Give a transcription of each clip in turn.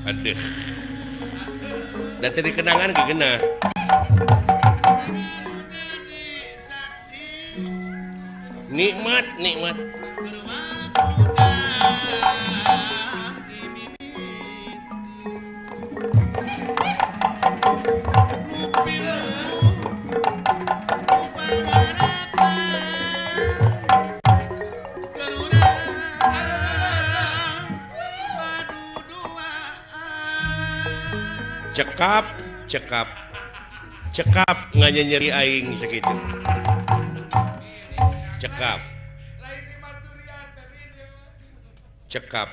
Aduh. Dati dikenangan kena. Nikmat, nikmat. Cekap, cekap, cekap nganya nyeri aing segitu. Cekap, cekap.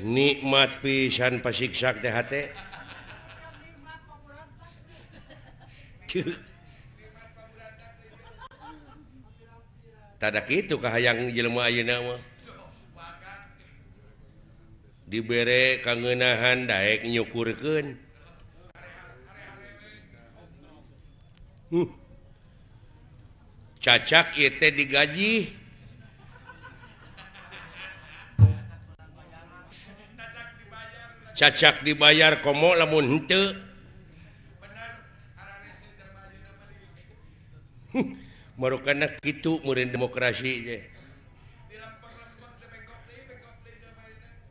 Nikmat pisan pasiksak teh hate. Tada kitu kahayang jelema ayeuna mah. Dibere kangenahan daek nyukurkeun. Cacak ieu teh digaji. Cacak dibayar komo lamun henteu. Marukana kitu meureun demokrasi teh.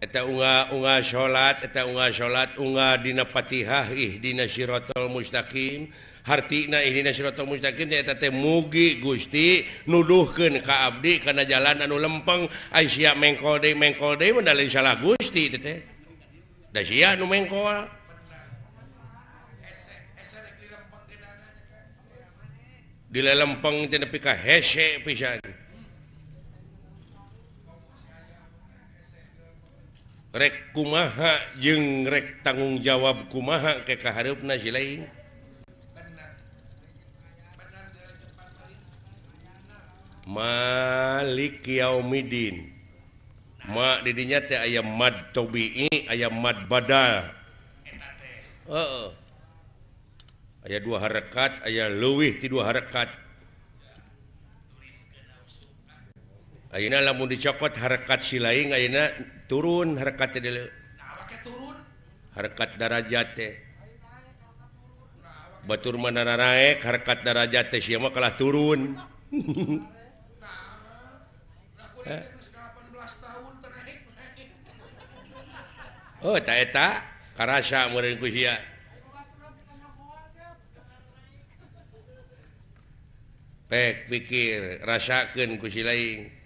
Eta unga-unga salat, eta unga salat, unga dina Fatihah ihdina siratal mustaqim. Hartina ihdina siratal mustaqim teh eta teh mugi Gusti nuduhkeun ka abdi kana jalan anu lempeng. Ai sia mengkol deui mun da lain salah Gusti teh teh. Da sia nu mengkol. Dilelempeng teh nepi ka hese pisan. Rek kumaha jeung rek tanggung jawab kumaha ke kahareupna si lain. Malik yaumidin. Ma di dinya teh aya mad tabi'i, aya mad badal. Heeh. Aya dua harakat, aya leuwih ti dua harakat. Ayeuna lamun dicokot harakat si lain ayeuna turun harakat teh deuleu. Harakat darajat teh. Batur mah naraek harakat darajat teh sia mah kalah turun. Oh ta eta karasa meureun ku sia. Pek pikir rasakeun ku si lain.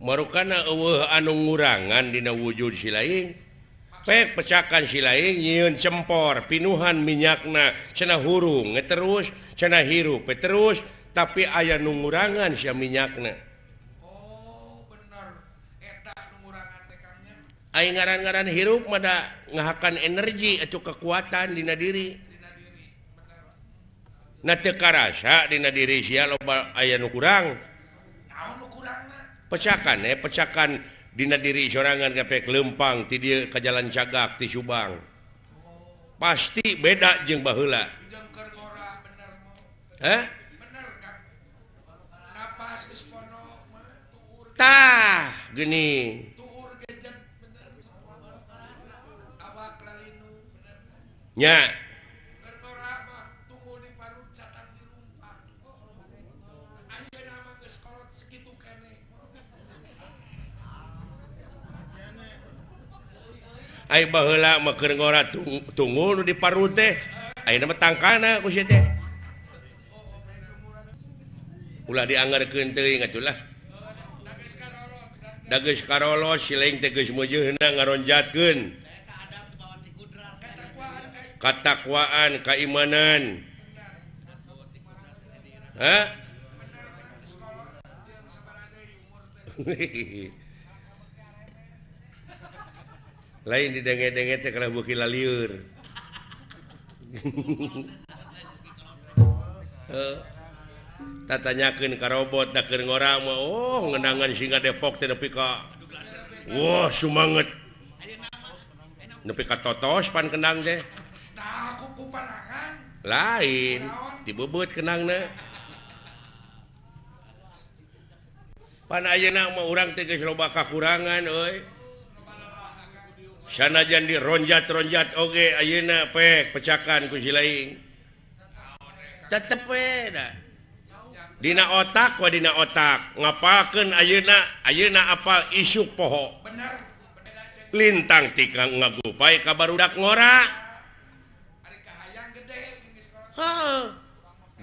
Marukana eueuh anu ngurangan dina wujud si lain. Pek pecakan si lain nyieun cempor pinuhan minyakna cenah hurung terus cenah hirup terus tapi aya nu ngurangan sia minyakna. Oh bener eta nu ngurangan teh Kang nya. Ai ngaran-ngaran hirup mah da ngahakan energi atau kekuatan dina diri. Dina diri bener. Na teu karasa dina diri sia loba aya nu kurang. Naon nu kurangna? Pecakan pecakan dina diri sorangan gepek lempang ti dieu ka Jalan Cagak ti Subang. Pasti beda jeung baheula. Jeung keur ngora bener. Hah? Bener Kang. Napas geus pono mah tuur. Tah, geuning. Tuur gejet bener. Awak lalinu bener. Nya. Keur ngora mah tunggu di parut catang di rumpak. Ayeuna mah geus kolot sakitu keneh. Ai baheula mah keur ngora tunggul nu diparut teh. Ayeuna mah tangkana ku sia teh. Ulah dianggarkeun teuing atuh lah. Da geus karolos si laing teh geus meujeuna ngaronjatkeun. Katakwaan, keimanan. Hah? Lain didenge-denge teh kalah beuki lalieur. Tatanyakeun ka robot da keur ngora mah oh ngendangan singa Depok teh nepi ka wah sumanget. Nepi ka totos pan kendang teh. Tah ku panangan. Lain dibebeut kendangna. Pan ayeuna mah urang teh geus loba kakurangan euy. Sanajan dironjat-ronjat oge ayeuna pek pecakan ku si laing. Tetep we da. Dina otak wa dina otak ngapalkeun ayeuna ayeuna apal isuk poho. Bener. Lintang tikang ngagupai ka barudak ngora. Ari kahayang gede geus sekolah. Heeh.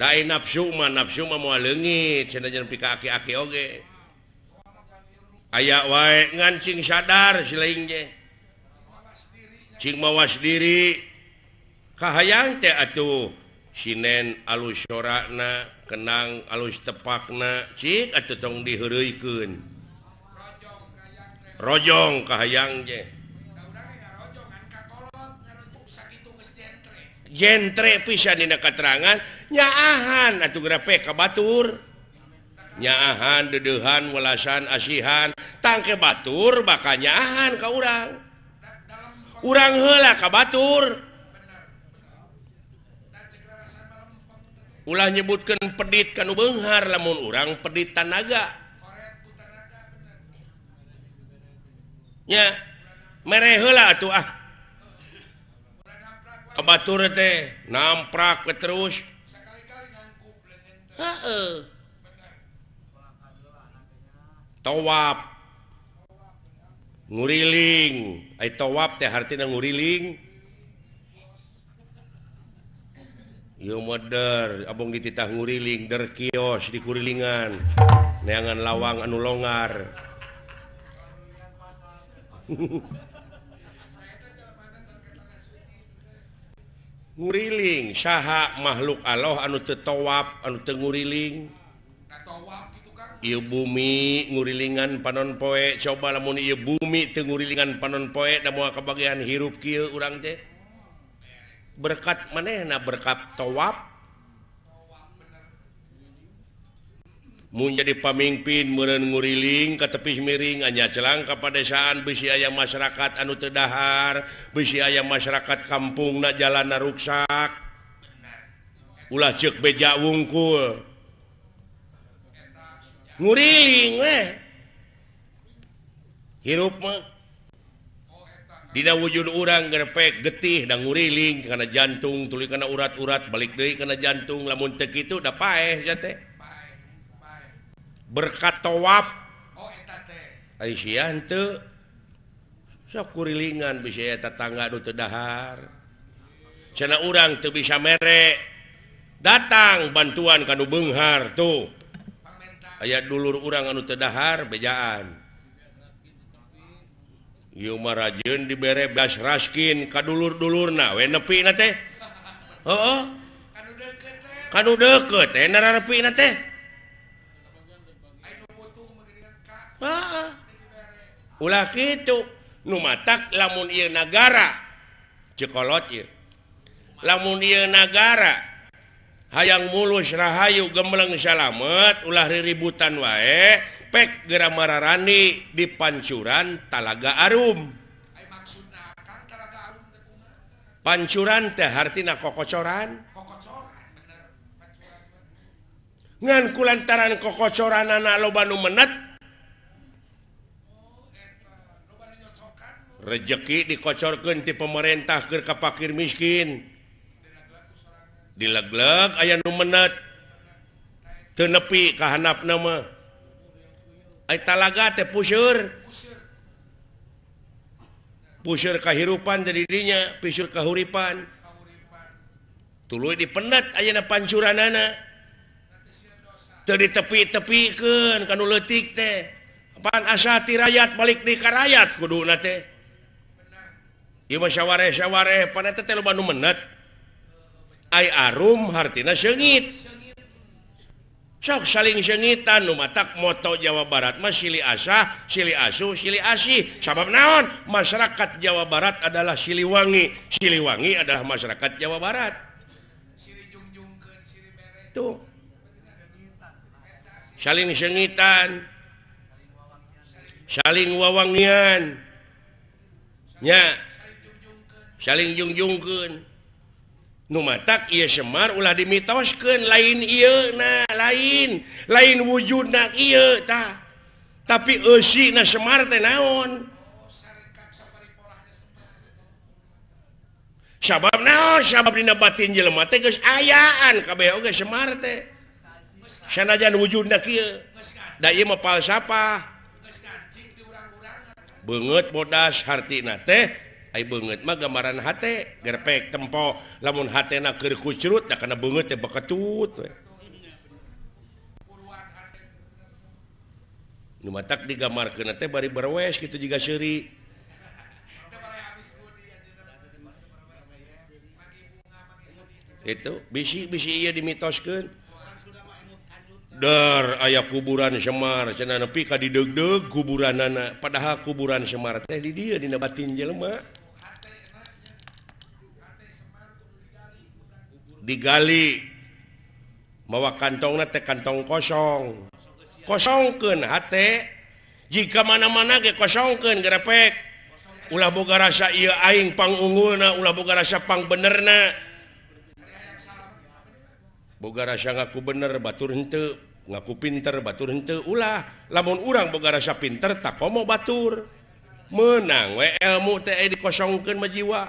Da nafsu mah moal leungit sanajan pika aki-aki oge. Aya wae ngan cing sadar si laing ge. Cing mawas diri kahayang teh atuh sinen alus sorakna kenang alus tepakna cik atuh tong diheureuykeun rojong kahayang ge jentre pisan dina katerangan nyaahan atuh geura ka batur nyaahan deudeuhan welasan asihan tangke batur bakal nyaahan ka urang urang heula ka batur. Ulah nyebutkeun pedit ka nu beunghar lamun urang pedit tanaga. Nya mere heula atuh ah. Ka batur teh namprak we terus. Heeh. Tawaf nguriling, ai tawaf teh hartina nguriling. Ieu meder abong dititah nguriling der kios di kurilingan neangan lawang anu longar. Nguriling saha makhluk Allah anu teu tawaf anu teu nguriling. Ieu bumi ngurilingan panon poe coba lamun ieu bumi teu ngurilingan panon poe da moal kabagian hirup kieu urang teh. Berkat manehna berkat tawaf. Mun jadi pamimpin meureun nguriling ka tepis miring anya celang ka padesaan bisi aya masyarakat anu teu dahar, bisi aya masyarakat kampungna jalanna ruksak. Ulah ceuk beja wungkul. Nguriling weh hirup mah dina wujud urang gerpek getih da nguriling kana jantung tuluy kana urat-urat balik deui kana jantung lamun teu kitu da paeh sia teh berkat tawaf. Oh eta teh ai sia henteu sok kurilingan bisi aya tatangga nu teu dahar cenah urang teu bisa mere datang bantuan ka nu beunghar tuh aya dulur urang anu teu dahar bejaan. Ieu mah rajin dibere beas raskin ka dulur-dulurna we nepina teh. Heeh. Ka nu deukeut teh nararepina teh. Heeh. Ulah kitu nu matak lamun ieu nagara ceuk kolot ieu. Lamun ieu nagara hayang mulus rahayu gemleng salamet ulah riributan wae pek geura mararani di pancuran Talaga Arum. Pancuran teh hartina kokocoran. Ngan kulantaran kokocoranana loba nu menet rejeki dikocorkeun ti pemerintah keur ka fakir miskin. Dilegleg aya nu menet teu nepi ka handapna mah. Ai talaga teh puseur. Puseur kahirupan dari dirinya, pisur kahuripan. Tuluy dipenat ayeuna pancuranana. Teu ditepi-tepikeun kanu leutik teh. Apaan asa ti rakyat balik di ka rakyat kuduna teh. Ieu mah sawareh-sawareh pan eta teh loba nu menet. Ai arum hartina seungit. Sok saling sengitan nu matak moto Jawa Barat mah silih asah, silih asuh, silih asih. Sabab naon? Masyarakat Jawa Barat adalah Siliwangi. Siliwangi adalah masyarakat Jawa Barat. Tuh. Saling sengitan. Saling wawangian. Nya. Saling jungjungkeun. Nu matak ieu Semar ulah dimitoskeun lain ieu na lain lain wujudna ieu tah tapi eusina Semar teh naon sabab naon sabab dina batin jelema teh geus ayaan kabeh oge Semar teh sanajan wujudna kieu da ieu mah falsafah beungeut bodas hartina teh ai beungeut mah gambaran hate gerpek tempo lamun hatena keur kucrut da kana beungeut teh beketut we. Nu matak digambarkeun teh bari berwes kitu jiga seuri. Itu bisi-bisi ieu dimitoskeun. Dar aya kuburan Semar cenah nepi ka dideugdeug kuburanana padahal kuburan Semar teh di dieu dina batin jelema. Digali mawa kantongna teh kantong kosong kosongkeun hate jika mana-mana ge kosongkeun gerepek ulah boga rasa ieu aing pangunggulna ulah boga rasa pangbenerna boga rasa ngaku bener batur henteu ngaku pinter batur henteu ulah lamun urang boga rasa pinter tak komo batur meunang we ilmu teh dikosongkeun mah jiwa.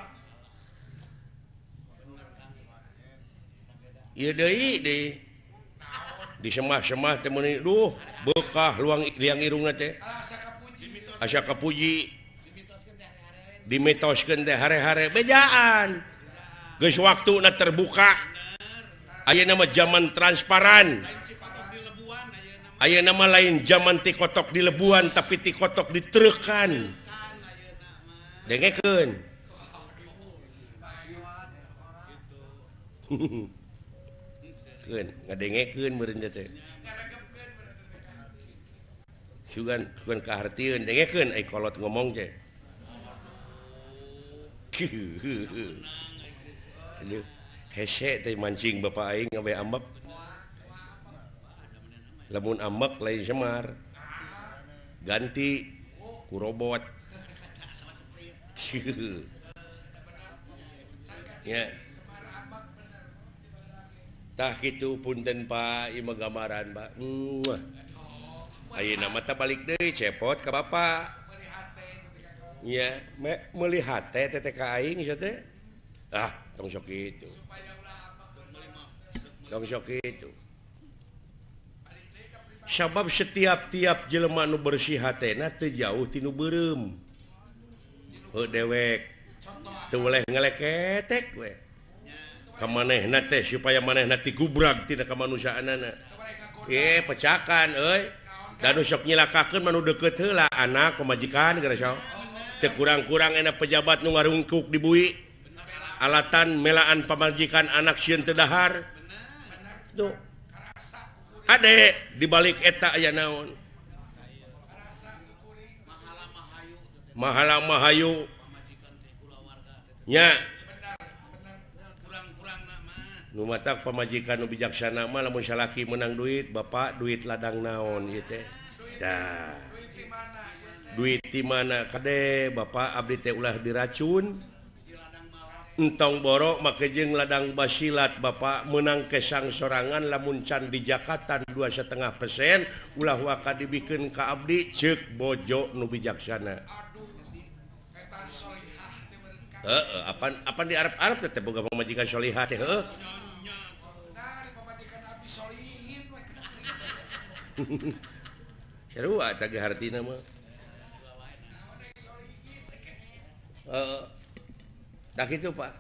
Ieu deui di semah-semah teh meuni duh beukah luang liang irungna teh asa kapuji dimitoskeun teh hare-hare bejaan geus waktuna terbuka ayeuna mah zaman transparan ayeuna mah lain zaman ti kotok di lebuan tapi ti kotok ditereukan dengekeun ngadengekeun meureun teh sugan sugan kahartieun dengekeun ai kolot ngomong teh aduh hese teh mancing bapak aing ngabe ambek lamun ambek lain Semar ganti ku robot ya. Tah kitu punten Pak, ieu mah gambaran Pak. Ayeuna mah teh balik deui cepot ka bapak. Nya, meuli hate teh ka aing sia teh. Ah, tong sok kitu. Tong sok kitu. Sabab setiap-tiap jelema nu bersih hatena teu jauh ti nu beureum. Heuh dewek. Teu boleh ngeleketek we. Kamanehna teh supaya manehna tigubrag tina kamanusiaanana. Pecakan euy. Da nu sok nyilakakeun mah nu deukeut heula anak pamajikan geura sok. Teu kurang-kurang enak pejabat nu ngarungkuk di bui. Alatan melaan pamajikan anak sieun teu dahar. Tuh. Ade dibalik eta aya naon? Mahala mahayu. Nya. Nu matak pamajikan nu bijaksana mah lamun salaki menang duit, bapak duit ladang naon ieu teh. Dah. Duit di mana kade bapak abdi teh ulah diracun. Entong borok make jeung ladang basilat bapak menang kesang sorangan lamun can di Jakarta 2,5% ulah waka dibikeun ka abdi ceuk bojo nu bijaksana. Heeh, apan apan di Arab-Arab teh boga pamajikan sholihah teh heuh. Sarua tah ge hartina mah. Heeh. Tah kitu Pak.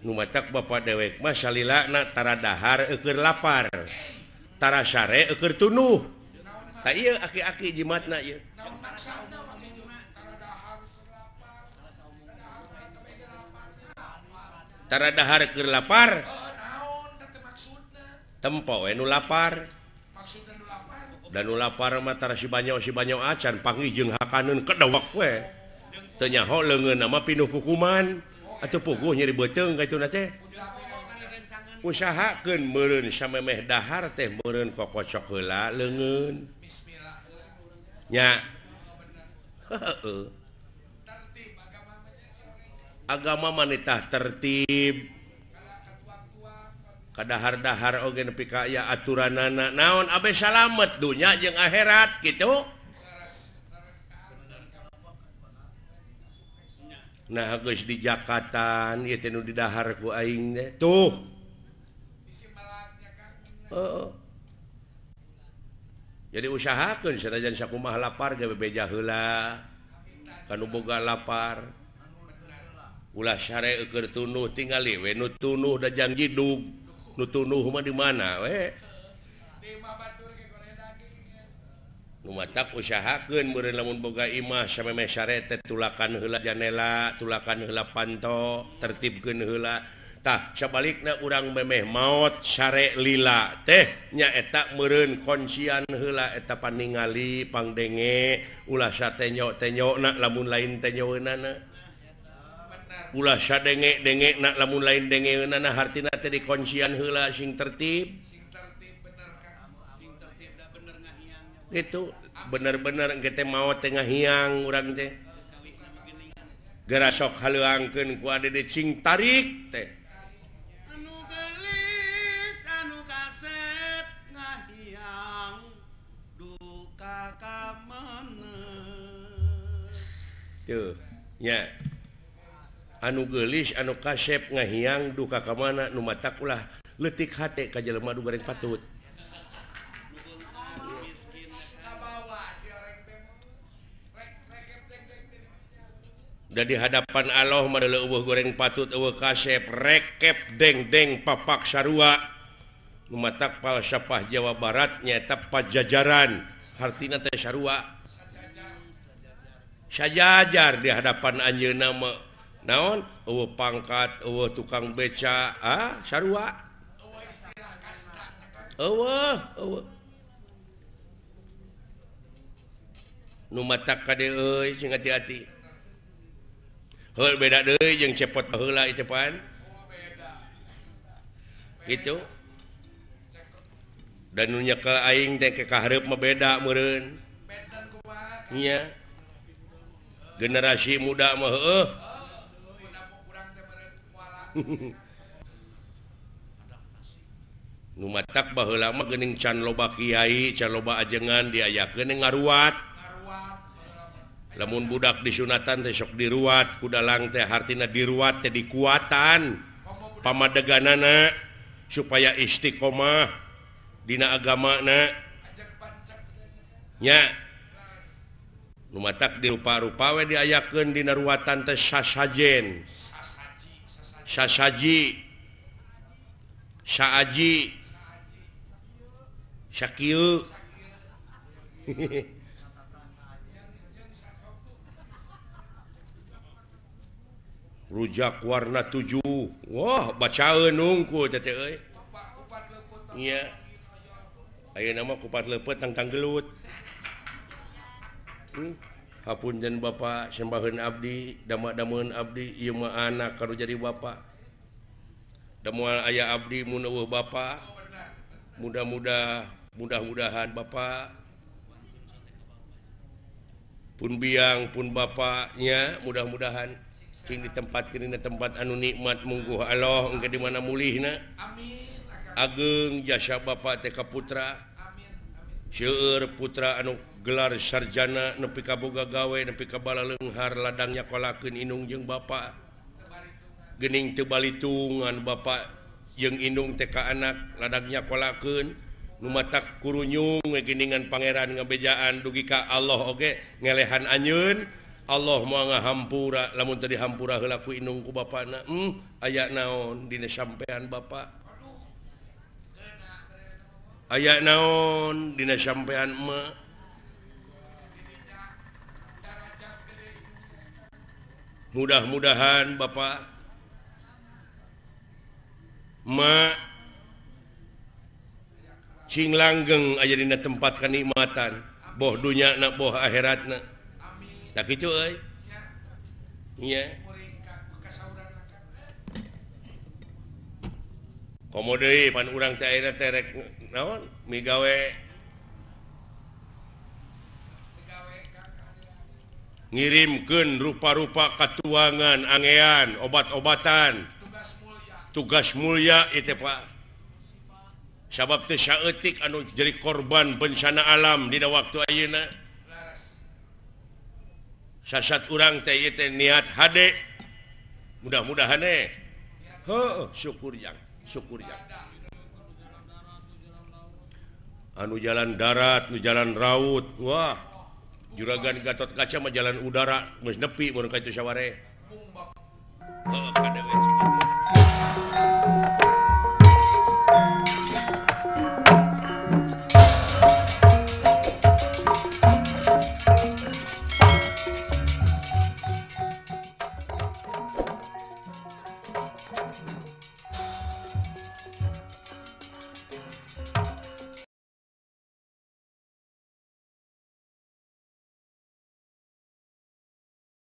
Nu matak bapak dewek mah salilana tara dahar eueur lapar. Tara sare eueur tunuh. Tah ieu aki-aki jimatna ieu. Tara dahar keur lapar. Tempo we nu lapar. Dan nu lapar mah tara si banyo acan panggih jeung hakaneun kedewek we. Teu nyaho leungeunna mah pinuh kukuman. Atuh puguh nyeri beuteung ka ituna teh. Usahakeun meureun samemeh dahar teh meureun kokocok heula leungeun. Nya. Heeh. Agama manitah tertib. Kadahar-dahar oge nepi ka aya aturanana. Naon abe salamet dunya jeung akhirat kitu. Nah geus di Jakatan ieu teh nu didahar ku aing teh. Tuh. Heeh. Jadi usahakeun sanajan sakumaha lapar ge bebeja heula. Kanu boga lapar. Ulah sare eueur tunuh tingali we nu tunuh da jang jidug. Nu tunuh mah di mana we? Nu matak usahakeun meureun lamun boga imah samemeh sare teh tulakan heula janela, tulakan heula panto, tertibkeun heula. Tah sabalikna urang memeh maot sare lila teh nyaeta meureun kuncian heula eta paningali pangdenge ulah satenyo-tenyona lamun lain tenyoeunana. Ulah sadenge-dengena lamun lain dengeunana hartina teh dikuncian heula sing tertib. Itu bener-bener engke teh maot teh ngahiang urang teh. Geura sok haleuangkeun ku adede cing tarik teh. Anu geulis anu kasep ngahiang duka ka mana. Tuh nya. Anu geulis anu kasep ngahiang duka ka mana nu matak ulah leutik hate ka jelema nu goreng patut. Da di hadapan Allah mah leuweuh goreng patut eueuh kasep rekep deng-deng papak sarua. Nu matak falsafah Jawa Barat nyaeta pajajaran hartina teh sarua. Sajajar di hadapan anjeunna mah naon eueuh pangkat eueuh tukang beca ah sarua. Eueuh eueuh. Nu matak kade euy sing hati-hati. Heul beda deui jeung cepot baheula ieu pan. Gitu. Dan nu nyekel aing teh ke kahareup mah beda meureun. Nya. Generasi muda mah heueuh. Nu matak baheula mah geuning can loba kiai, can loba ajengan diayakeun ngaruat. Lamun budak disunatan teh sok diruat ku dalang teh hartina diruat teh dikuatan pamadeganana supaya istiqomah dina agamana nya. Nu matak dirupa-rupa we diayakeun dina ruatan teh sasajen, sasaji, saaji, sakieu. Rujak warna 7. Wah, bacaeun hungkul teh teh euy. Nya. Ayeuna mah kupat leupeut tangtang gelut. Hapunten Bapak, sembaheun abdi, dama-dameun abdi, ieu mah anak kanu jadi bapak. Da moal aya abdi mun eueuh bapak. Mudah-mudahan bapak pun biang pun bapaknya mudah-mudahan sing ditempatkeun dina tempat anu nikmat mungguh Allah engke di mana mulihna. Amin. Ageng jasa bapak teh ka putra. Seueur putra anu gelar sarjana nepi ka boga gawe nepi ka balaleunghar ladang nyakolakeun indung jeung bapak. Geuning teu balitungan bapak jeung indung teh ka anak ladang nyakolakeun nu matak kurunyung we geuningan pangeran ngabejaan dugi ka Allah oge ngelehan anjeun. Allah moal ngahampura lamun teu dihampura heula ku indung ku bapana. Aya naon dina sampean bapa? Aya naon dina sampean emak? Mudah-mudahan bapak emak cing langgeng aya dina tempat kenikmatan, boh dunyana boh akhiratna. Tah kitu euy. Nya. Komo deui pan urang teh ayeuna teh rek naon migawe ngirimkeun rupa-rupa katuangan angean obat-obatan tugas mulia itu Pak sabab teh saeutik anu jadi korban bencana alam dina waktu ayeuna sasat urang teh ieu teh niat hade mudah-mudahan eh heuh syukur jang syukur jang anu jalan darat nu jalan raut wah juragan Gatot Kaca mah jalan udara geus nepi mun ka itu saware. Heuh kadewe.